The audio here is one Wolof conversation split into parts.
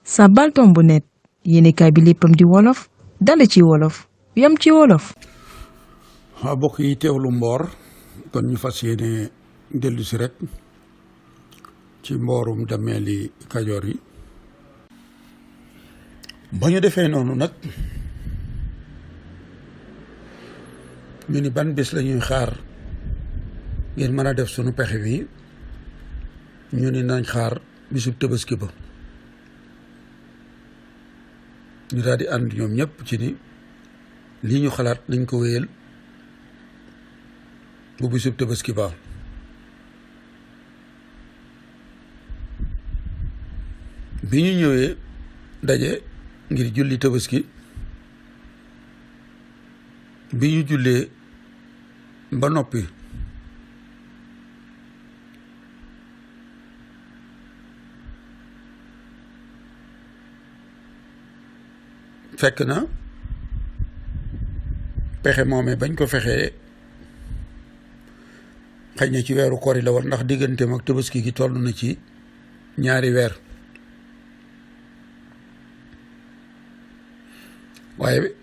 Sabbal Tombu Net yéenekaay bi léppam di wolof dale ci wolof yam ci wolof. waaw bokk yi teewlu mboor kon ñu fas yéene dellu si rek ci mboorum dameeli Kajoor yi. ba ñu defee noonu nag ñu ni ban bés la ñuy xaar ngir mën a def sunu pexe bi ñu ni nañ xaar bisub Tabaski ba. ñu daal di ànd ñoom ñëpp ci ni lii ñu xalaat nañ ko wéyal bu bisub Tabaski ba. bi ñu ñëwee daje ngir julli Tabaski bi ñu jullee ba noppi fekk na pexe moomee bañ ko fexee xëy na ci weeru koor yi la war ndax digganteem ak Tabaski gi toll na ci ñaari weer. waaye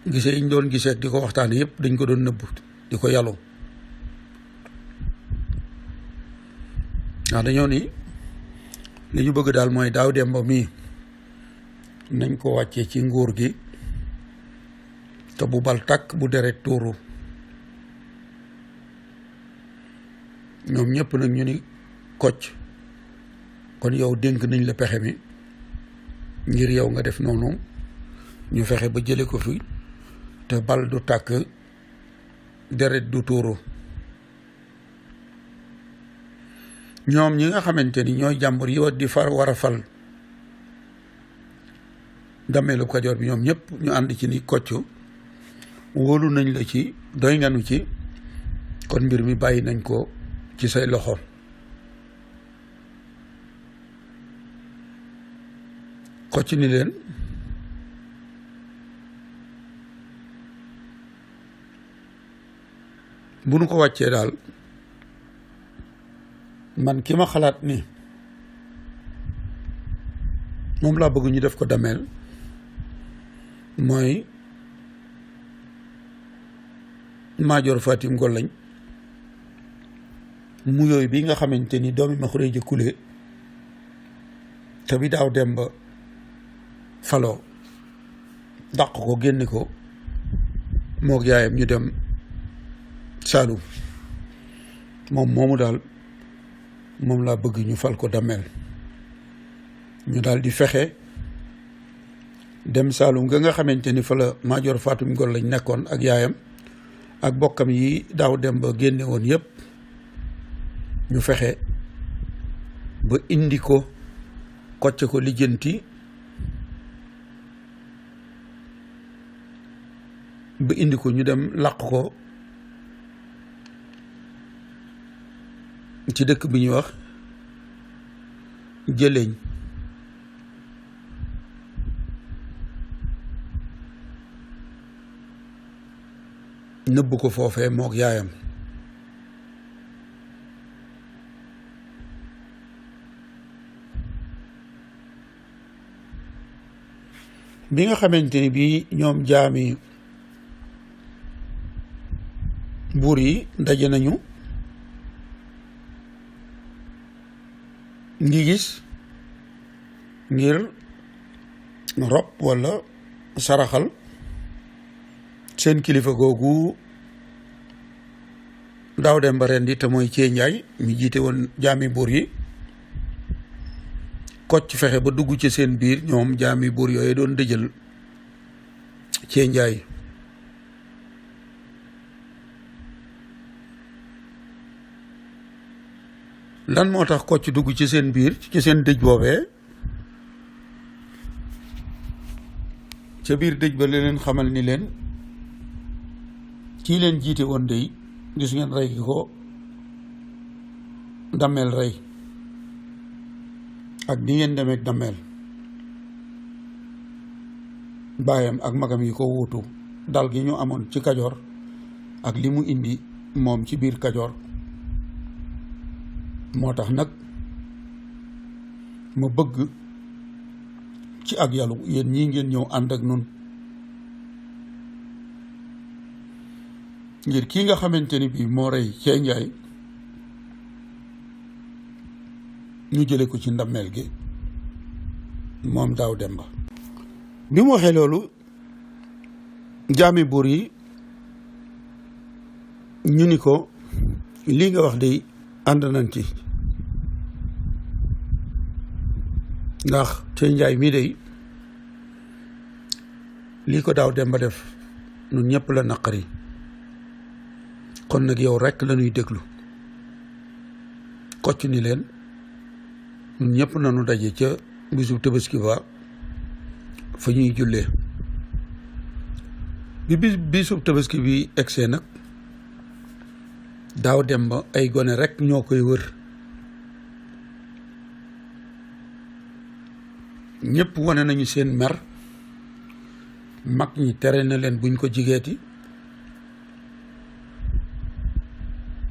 gisee yi ñu doon gisee di ko waxtaane yëpp dañ ko doon nëbb di ko yàllu ndax dañoo ni li ñu bëgg daal mooy Daaw Demba mii nañ ko wàccee ci nguur gi te bu bal tàkk bu deret tuuru. ñoom ñëpp nag ñu ni kocc kon yow dénk nañ la pexe mi ngir yow nga def noonu ñu fexe ba jële ko fi te bal du tàkk deret du tuuru. ñoom ñi nga xamante ni ñooy jàmbur yi di war a fal dameelu Kajoor bi ñoom ñëpp ñu ànd ci ni kocc wóolu nañ la ci doy nganu ci kon mbir mi bàyyi nañ ko ci say loxo. kocc ni leen bu nu ko wàccee daal man ki ma xalaat ni moom laa bëgg ñu def ko dameel mooy Maajoor Fatim Golañ mu yooyu bi nga xamante ni doomi ma xuree jëkkule te bi Daaw Demba faloo dàq ko génne ko moog yaayam ñu dem Saalum moom moomu daal moom laa bëgg ñu fal ko dameel. ñu daal di fexe dem Saalum ga nga xamante ni fa la Maajoor Fatim Golañ nekkoon ak yaayam ak bokkam yi Daaw Demba génne woon yëpp ñu fexe ba indi ko kocc ko lijjanti ba indi ko ñu dem làq ko ci dëkk bi ñuy wax Jëleeñ. nëbb ko foofee mook yaayam. bi nga xamante ni bii ñoom jaami buur yi daje nañu ngi gis ngir rob walla saraxal seen kilifa googu Daaw Demba rendi te mooy Cee Njaay mi jiite woon jaami buur yi. kocc fexe ba dugg ci seen biir ñoom jaami buur yooyu doon dëjël Cee Njaay. lan moo tax kocc dugg ci seen biir ci seen dëj boobee ca biir dëj ba la leen xamal ni leen kii leen jiite woon dey gis ngeen rey ki ko dammeel rey ak ni ngeen demeek dammeel baayam ak magam yi ko wuutu dal gi ñu amoon ci Kajoor ak li mu indi moom ci biir Kajoor moo tax nag ma bëgg ci ak yàllu yéen ñii ngeen ñëw ànd ak nun ngir kii nga xamante ni bii moo rey cee njaay ñu jële ko ci ndammeel gi moom Daaw Demba. bi mu waxee loolu jaami buur yi ñu ni ko lii nga wax de ànd nañ ci ndax cee njaay mii de lii ko Daaw Demba def ñun ñëpp la naqari kon nag yow rekk la ñuy déglu kocc ni leen ñun ñëpp nañu daje ca bisu Tabaski ba fa ñuy jullee bi bisu Tabaski bi egsee nag Daaw Demba ay gone rekk ñoo koy wër ñëpp wane nañu seen mer mag ñi tere na leen buñ ko jigeeti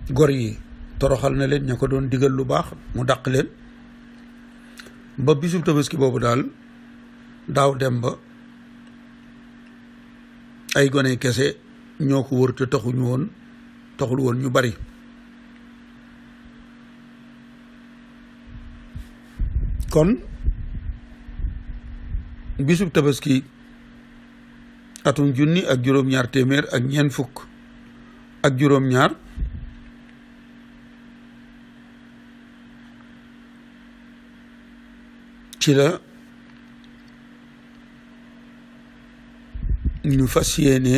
gor yi toroxal na leen ña ko doon digal lu baax mu dàq leen ba bisu Tabaski boobu daal Daaw Demba ay gone kese ñoo ko wër te taxul woon ñu bari kon bisu Tabaski atum junni ak juróom-ñaar téeméer ak ñeent fukk ak juróom-ñaar ci la ñu fas yéene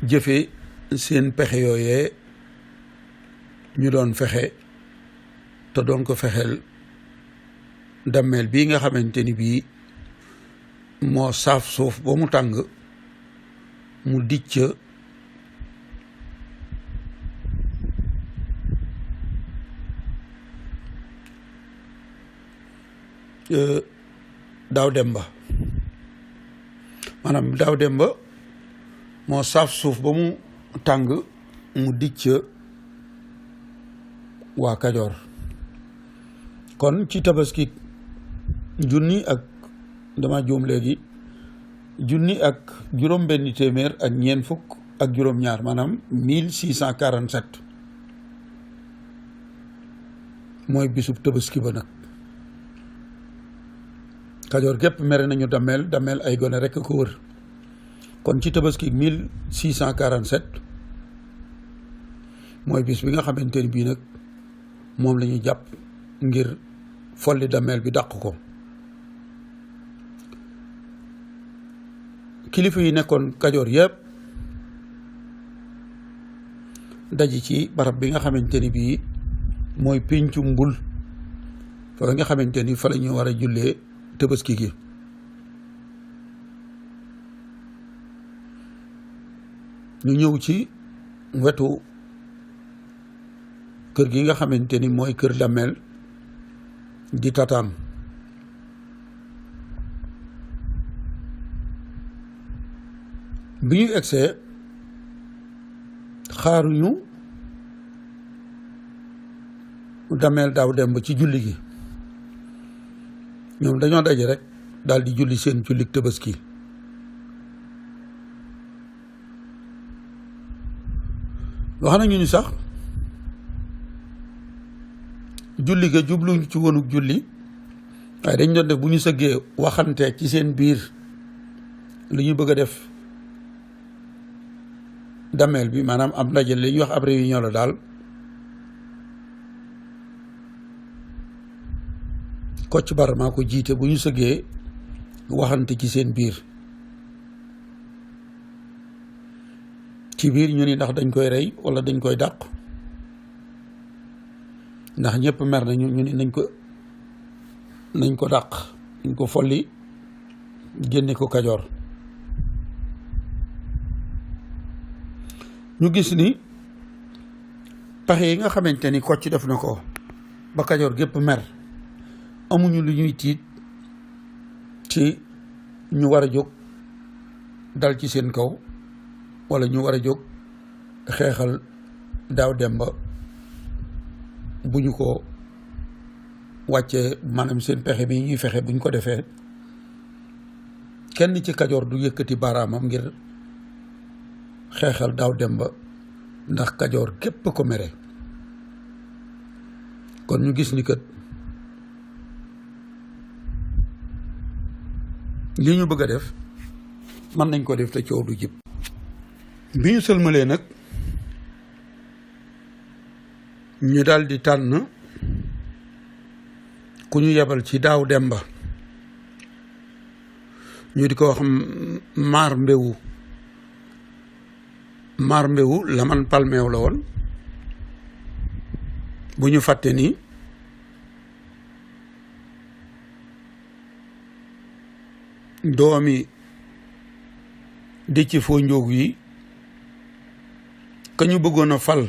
jëfe seen pexe yooyee ñu doon fexe te doon ko fexeel dammeel bii nga xamante ni bii moo saaf suuf ba mu tàng mu dicc Daaw Demba maanaam Daaw Demba moo saaf suuf ba mu tàng mu dicc waa Kajoor kon ci Tabaski junni ak dama juum léegi junni ak juróom benn téeméer ak ñeent fukk ak juróom-ñaar maanaam 1647 mooy bisub Tabaski ba nag Kajoor gépp mere nañu dammeel ay gone rekk ko wër kon ci Tabaski 1647 mooy bis bi nga xamante ni bii nag moom la ñu jàpp ngir folli dammeel bi dàq ko kilifa yi nekkoon Kajoor yëpp daji ci barab bi nga xamante ni bii mooy péncu mbul fa nga xamante ni fa la ñu war a jullee Tabaski gi ñu ñëw ci wetu kër gi nga xamante ni mooy kër dammeel di tataan bi ñu egsee xaaruñu dammeel Daaw Demba ci julli gi ñoom dañoo daje rek daal di julli seen jullik Tabaski wax nañu ni sax julli ga jubluñu ci wonuk julli waaye dañ doon def bu ñu sëggee waxante ci seen biir li ñu bëgg a def dammeel bi maanaam am ndaje li ñuy wax ab réunion la daal Kocc Barma maa ko jiite bu ñu sëggee waxante ci seen biir ci biir ñu ni ndax dañ koy rey walla dañ koy dàq ndax ñëpp mer nañu ñu ni nañ ko dàq nañ ko folli génne ko Kajoor ñu gis ni pexe yi nga xamante ni Kocc def na ko ba Kajoor gépp mer amuñu lu ñuy tiit ci ñu war a jóg dal ci seen kaw walla ñu war a jóg xeexal Daaw Demba bu ñu ko wàcce maanaam seen pexe bi ñuy fexe buñ ko defee kenn ci Kajoor du yëkkati baaraamam ngir xeexal Daaw Demba ndax Kajoor képp ko mere. kon ñu gis ni kat li ñu bëgg a def mën nañ ko def te coow du jib. bi ñu sëlmalee nag ñu daal di tànn ku ñu yebal ci Daaw Demba ñu di ko wax maar mbéwu laman palmeew la woon. bu ñu fàtte ni doomi di ci foo njóog yi ka ñu bëggoon a fal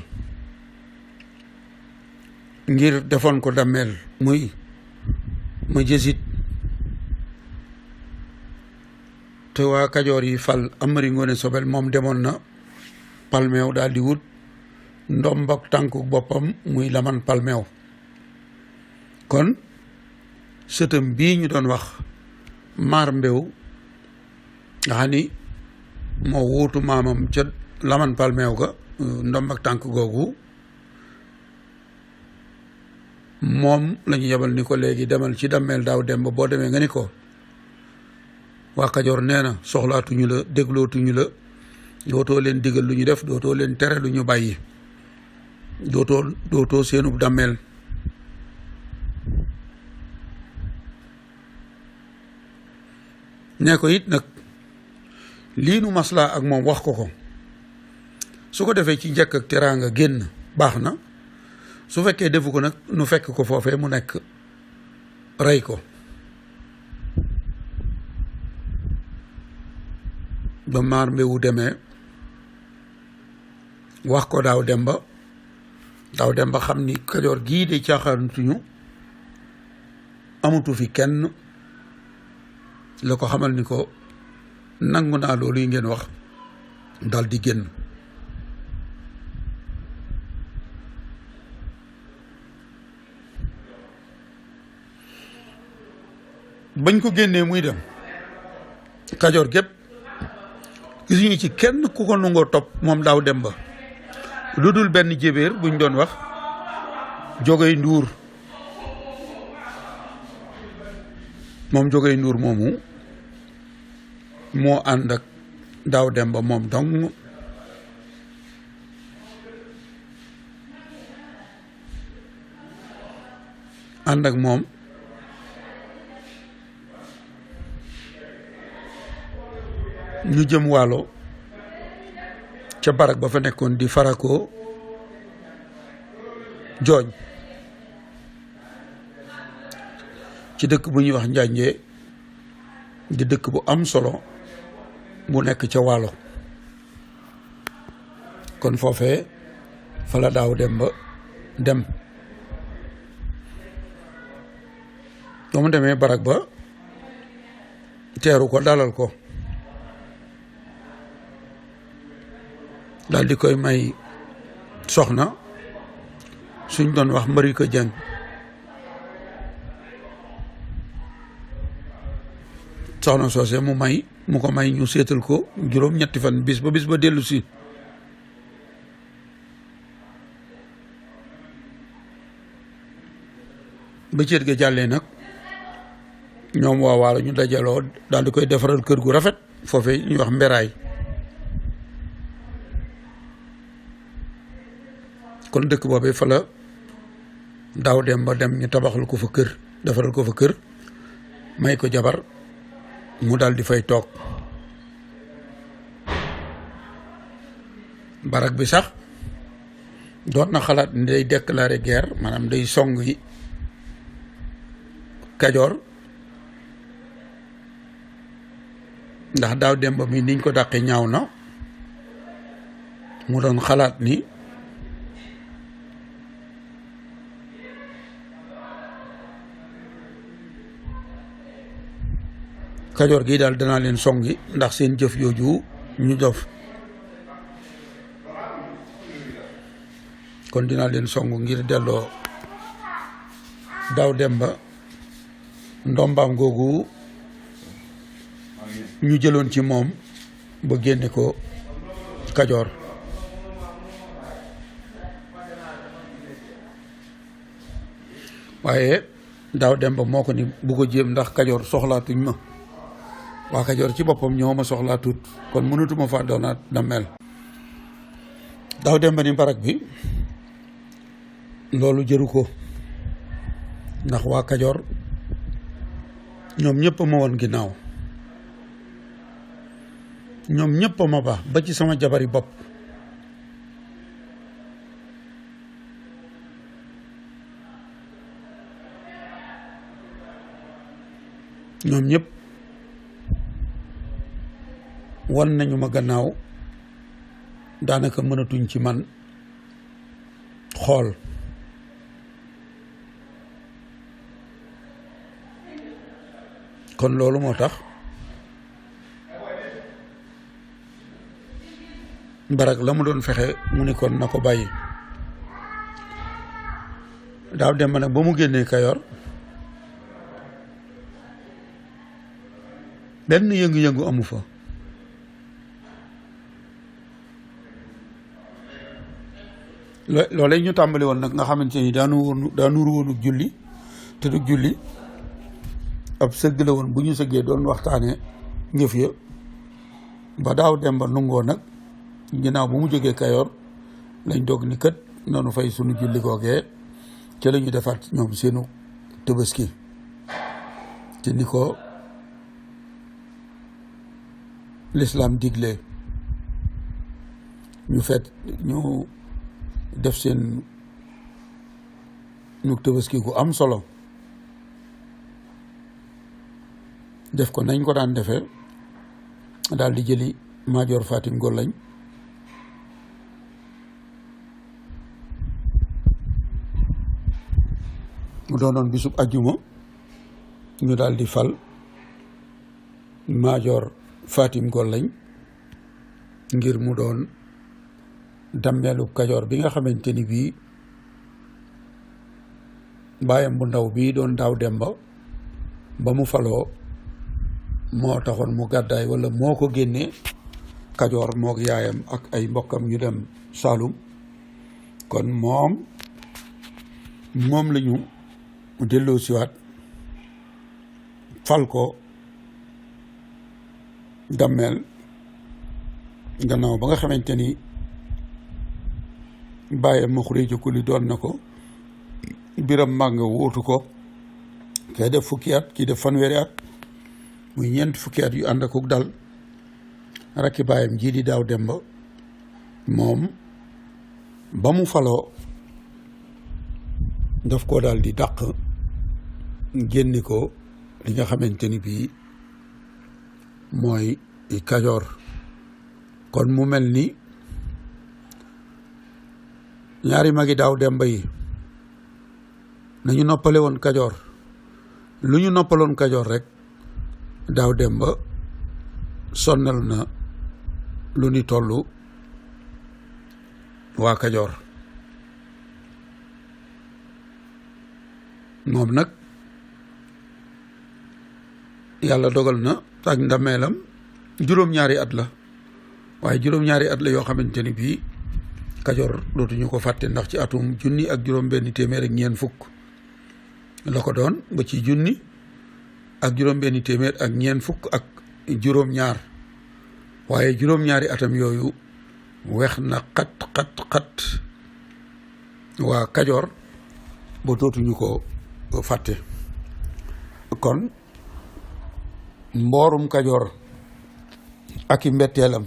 ngir defoon ko dammeel muy ma jësit te waa Kajoor yi fal Amari Ngoone Sobel moom demoon na palmeew daal di wut ndombak tànku boppam muy laman palmeew. kon sëtam bii ñu doon wax maar mbéw nga xam ni moo wuutu maamam ca laman palmeew ga ndombak tànk googu moom la ñu yebal ni ko léegi demal ci dammeel Daaw Demba boo demee nga ni ko waa Kajoor nee na soxlaatuñu la déglootuñu la dootoo leen digal lu ñu def dootoo leen tere lu ñu bàyyi dootoo seenub dammeel. ne ko it nag lii nu maslaa ak moom wax ko su ko defee ci njëkk ak teraanga génn baax na su fekkee defu ko nag nu fekk ko foofee mu nekk rey ko. ba maar mbéwu demee wax ko Daaw Demba xam ni Kajoor gii de caaxaantuñu amutu fi kenn la ko xamal ni ko nangu naa loolu yi ngeen wax dal di génn. bañ ko génnee muy dem Kajoor gépp gisuñu ci kenn ku ko nangoo topp moom Daaw Demba lu dul benn jébéer buñ doon wax Jógay Nduur. moom Jógay Nduur moomu moo ànd ak Daaw Demba moom dong ànd ak moom ñu jëm Waalo ca barak ba fa nekkoon di Farako Jooñ ci dëkk bu ñuy wax Njànjee di dëkk bu am solo bu nekk ca Waalo. kon foofee fa la Daaw Demba dem ba mu demee barak ba teeru ko dalal ko daal di koy may soxna suñ doon wax Mari ko Jeng. soxna soose mu ko may ñu seetal ko juróom-ñetti fan bis ba dellu si. ba céet ga jàllee nag ñoom waa Waalo ñu dajaloo daal di koy defaral kër gu rafet foofee ñuy wax mberaay. kon dëkk boobee fa la Daaw Demba dem ñu tabaxal ko fa kër defaral ko fa kër may ko jabar mu daal di fay toog. barak bi sax doon na xalaat ni day déclarer guerre maanaam day song yi Kajoor ndax Daaw Demba mi niñ ko dàqee ñaaw na mu doon xalaat ni Kajoor gi daal danaa leen songi ndax seen jëf yooju ñu dof kon dinaa leen song ngir delloo Daaw Demba ndombaam googu ñu jëloon ci moom ba génne ko Kajoor waaye Daaw Demba moo ko ni bu ko jéem ndax Kajoor soxlaatuñ ma waa Kajoor ci boppam ñoo ma soxlaatut kon mënatuma faa doonaat Dammeel. Daaw Demba ni barak bi loolu jëru ko ndax waa Kajoor ñoom ñëpp ma woon ginnaaw ñoom ñëpp ma baax ba ci sama jabari bopp ñoom ñëpp wan nañu ma gannaaw daanaka mënatuñ ci man xool kon loolu moo tax barak la mu doon fexe mu ni kon na ko bàyyi. Daaw Demba nag ba mu génnee Kajoor benn yëngu-yëngu amu fa loolee ñu tàmbali woon nag nga xamante ni daa nuru woonu julli te du julli ab sëgg la woon bu ñu sëggee doon waxtaanee njëf ya ba Daaw Demba nungoo nag ginnaaw bu mu jógee Kajoor lañ doog ni kët noonu fay sunu julli googee ca la ñu defaat ñoom seenu Tabaski te ni ko lislaam digle ñu def seen ñu Tabaski gu am solo def ko nañ ko daan defee daal di jëli Maajoor Fatim Golañ mu doonoon bisub ajjuma ñu daal di fal Maajoor Fatim Golañ ngir mu doon dammeelu Kajoor bi nga xamante ni bii baayam bu ndaw bii doon Daaw Demba ba mu faloo moo taxoon mu gàddaay walla moo ko génnee Kajoor mook yaayam ak ay mbokkam ñu dem Saalum kon moom la ñu delloo siwaat fal ko dammeel gannaaw ba nga xamante ni bàyyam ma Xureeja Kuli doon na ko Biram Mànga wóotu ko kay def fukki at kii def fanweeri at muy ñeent fukki at yu ànd ak dal rakki bàyyam jii di Daaw Demba moom ba mu faloo daf ko daal di dàq génni ko li nga xamante ni bii mooy Kajoor kon mu mel ni ñaari magi Daaw Demba yi nañu noppale woon Kajoor lu ñu noppaloon Kajoor rek Daaw Demba sonnal na lu ni tollu waa Kajoor moom nag yàlla dogal na ak ndameelam juróom-ñaari at la waaye juróom-ñaari at la yoo xamante ni bii Kajoor dootuñu ko fàtte ndax ci atum junni ak juróom benn téeméer ak ñeent fukk la ko doon ba ci junni ak juróom benn téeméer ak ñeent fukk ak juróom-ñaar waaye juróom-ñaari atam yooyu weex na xat waa Kajoor ba dootuñu ko fàtte kon mboorum Kajoor ak i mbetteelam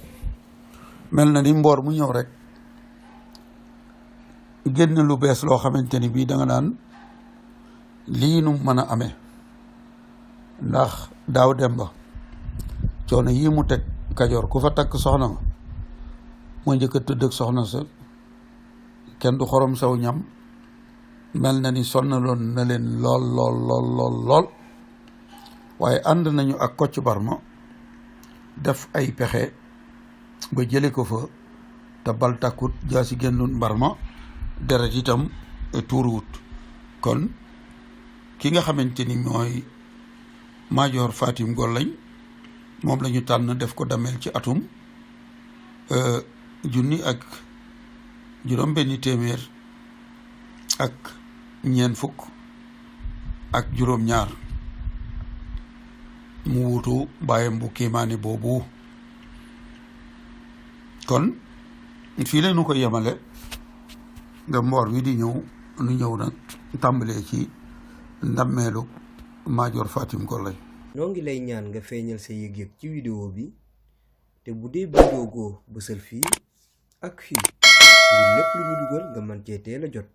mel na ni mboor mu ñëw rek génn lu bees loo xamante ni bii da nga naan lii nu mën a amee ndax Daaw Demba coono yii mu teg Kajoor ku fa takk soxna nga moo njëkk a tëdd ak soxna sa kenn du xorom saw ñam mel na ni sonnaloon na leen lool waaye ànd nañu ak Kocc Barma def ay pexe ba jële ko fa te bal takkut jaasi génnut Barma deret itam tuuruwut kon ki nga xamante ni mooy Maajoor Fatim Gollañ moom la ñu tànn def ko dameel ci atum 1900 ak ñeent fukk ak juróom-ñaar mu wuutu bàyyam bu kiimaani boobu. kon fii la ñu ko yemale nga mboor wi di ñëw nu ñëw nag tàmbalee ci ndammeelu Maajoor Fatim Gollañ. ñoo ngi lay ñaan nga feeñal sa yëg-yëg ci vidéo bi te bu dee bindoo goo bësal fii ak fii ngir lépp lu ñu dugal nga mën cee teel a jot.